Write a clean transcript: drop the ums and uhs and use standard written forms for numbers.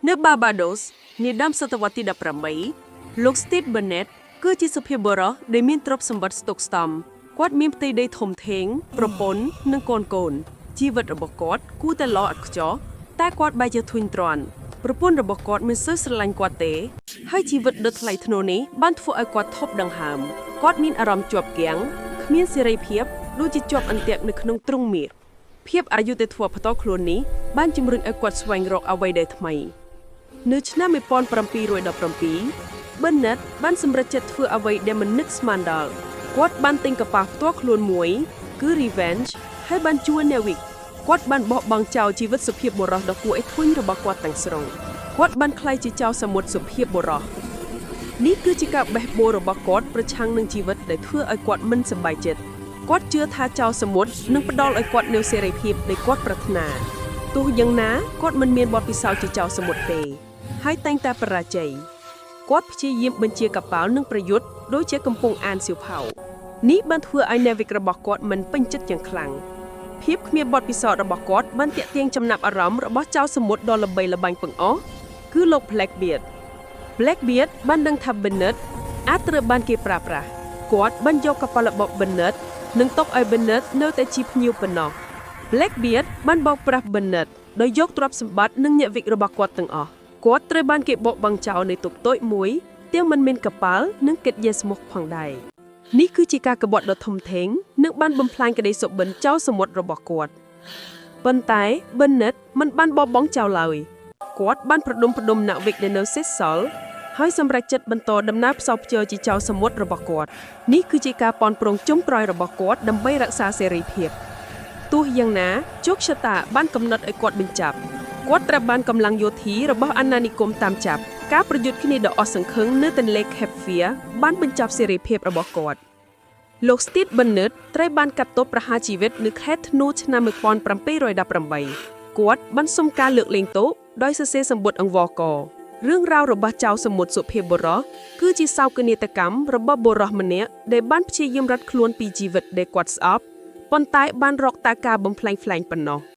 នៅបាបាដូសនាដើមសតវត្សទី18លោក Steve Bennett គឺជាសុភាពបុរសដែលមានទ្រព្យសម្បត្តិស្តុកស្តម្ភគាត់មានផ្ទៃដីធំធេងប្រពន្ធនិងកូនកូនជីវិតរបស់គាត់គួរតែល្អឥតខ្ចោះតែគាត់បែរជាធុញទ្រាន់ប្រពន្ធរបស់គាត់មិនសូវស្រឡាញ់គាត់ទេហើយជីវិតដ៏ថ្លៃថ្នូរនេះបានធ្វើឲ្យគាត់ថប់ដង្ហើមគាត់មានអារម្មណ៍ជាប់គាំងគ្មានសេរីភាពដូចជាជាប់អន្ទាក់នៅក្នុងទ្រុងមាស ភាពអយុត្តិធម៌ផ្ទាល់ខ្លួននេះបានជំរុញឲ្យគាត់ស្វែងរកអ្វីដែលថ្មី នៅឆ្នាំ1717 Bennett បានសម្រេចចិត្តធ្វើអ្វីដែលមិននឹកស្មានដល់គាត់បានទិញកប៉ាល់ផ្ទាល់ខ្លួនមួយ គឺ Revenge ហើយបានជួលនាវិកគាត់បានបោះបង់ចោលជីវិតសុភាពបុរសដ៏គួរឲ្យធុញរបស់គាត់ទាំងស្រុងគាត់បានក្លាយជាចៅសមុទ្រសុភាពបុរសនេះគឺជាការបេះបូររបស់គាត់ប្រឆាំងនឹងជីវិតដែលធ្វើឲ្យគាត់មិនសប្បាយចិត្តគាត់ជឿថាចៅសមុទ្រនឹងផ្ដល់ឲ្យគាត់នូវសេរីភាពដែលគាត់ប្រាថ្នាទោះយ៉ាងណាគាត់មិនមានបទពិសោធន៍ជាចៅសមុទ្រទេ ហើយតែងតែបរាជ័យគាត់ព្យាយាមបញ្ជាកប៉ាល់និងប្រយុទ្ធដូចជាកំពុងអានសៀវភៅនេះបានធ្វើឲ្យនាវិករបស់គាត់មិនពេញចិត្តយ៉ាងខ្លាំងភាពគ្មានបទពិសោធន៍របស់គាត់បានទាក់ទាញចំណាប់អារម្មណ៍របស់ចៅសមុទ្រដ៏ល្បីល្បាញពឹងអស់គឺលោក Blackbeard។ Blackbeard បានដឹងថា Bennett អាចត្រូវបានគេប្រើប្រាស់គាត់បានយកកប៉ាល់របស់ Bennett និងទុកឲ្យ Bennett នៅតែជាភ្ញៀវប៉ុណ្ណោះ Blackbeard បានបោកប្រាស់ Bennett ដោយយកទ្រព្យសម្បត្តិនិងអ្នកវិករបស់គាត់ទាំងអស់គាត់ត្រូវបានគេបោកបង់ចោលនៅទូកតូចមួយទាំងមិនមានកប៉ាល់និងកិត្តិយសមុខផងដែរនេះគឺជាការក្បត់ដ៏ធំធេងនិងបានបំផ្លាញក្តីសុបិនចៅសមុទ្ររបស់គាត់ប៉ុន្តែ Bennett មិនបានបោះបង់ចោលឡើយគាត់បានប្រដុំផ្ដុំអ្នកវិកដែលនៅសេសសល់ហើយសម្រេចចិត្តបន្តដំណើរផ្សោភ្ជើជាចៅសមុទ្ររបស់គាត់នេះគឺជាការប៉នប្រងចុងក្រោយរបស់គាត់ដើម្បីរក្សាសេរីភាព ទោះយ៉ាងណាជោគជតាបានកំណត់ឲ្យគាត់បញ្ចប់គាត់ត្រូវបានកម្លាំងយោធារបស់អាណានិគមតាមចាប់ការប្រយុទ្ធគ្នាដ៏អស់សង្ឃឹមនៅទន្លេ Cape Fear បានបញ្ចប់សេរីភាពរបស់គាត់លោក Steve Bennett ត្រូវបានកាត់ទោសប្រហារជីវិតនៅខែធ្នូឆ្នាំ1718គាត់បានសុំការលើកលែងទោសដោយសរសេរសម្បត្តិអង្វរករឿងរ៉ាវរបស់ចៅសមុទ្រសុភាពបុរសគឺជាសោកនាដកម្មរបស់បុរសម្នាក់ដែលបានព្យាយាមរត់ខ្លួនពីជីវិតដែលគាត់ស្អប់ ប៉ុន្តែបានរកតែការបំផ្លែងផ្លែងប៉ុណ្ណោះ។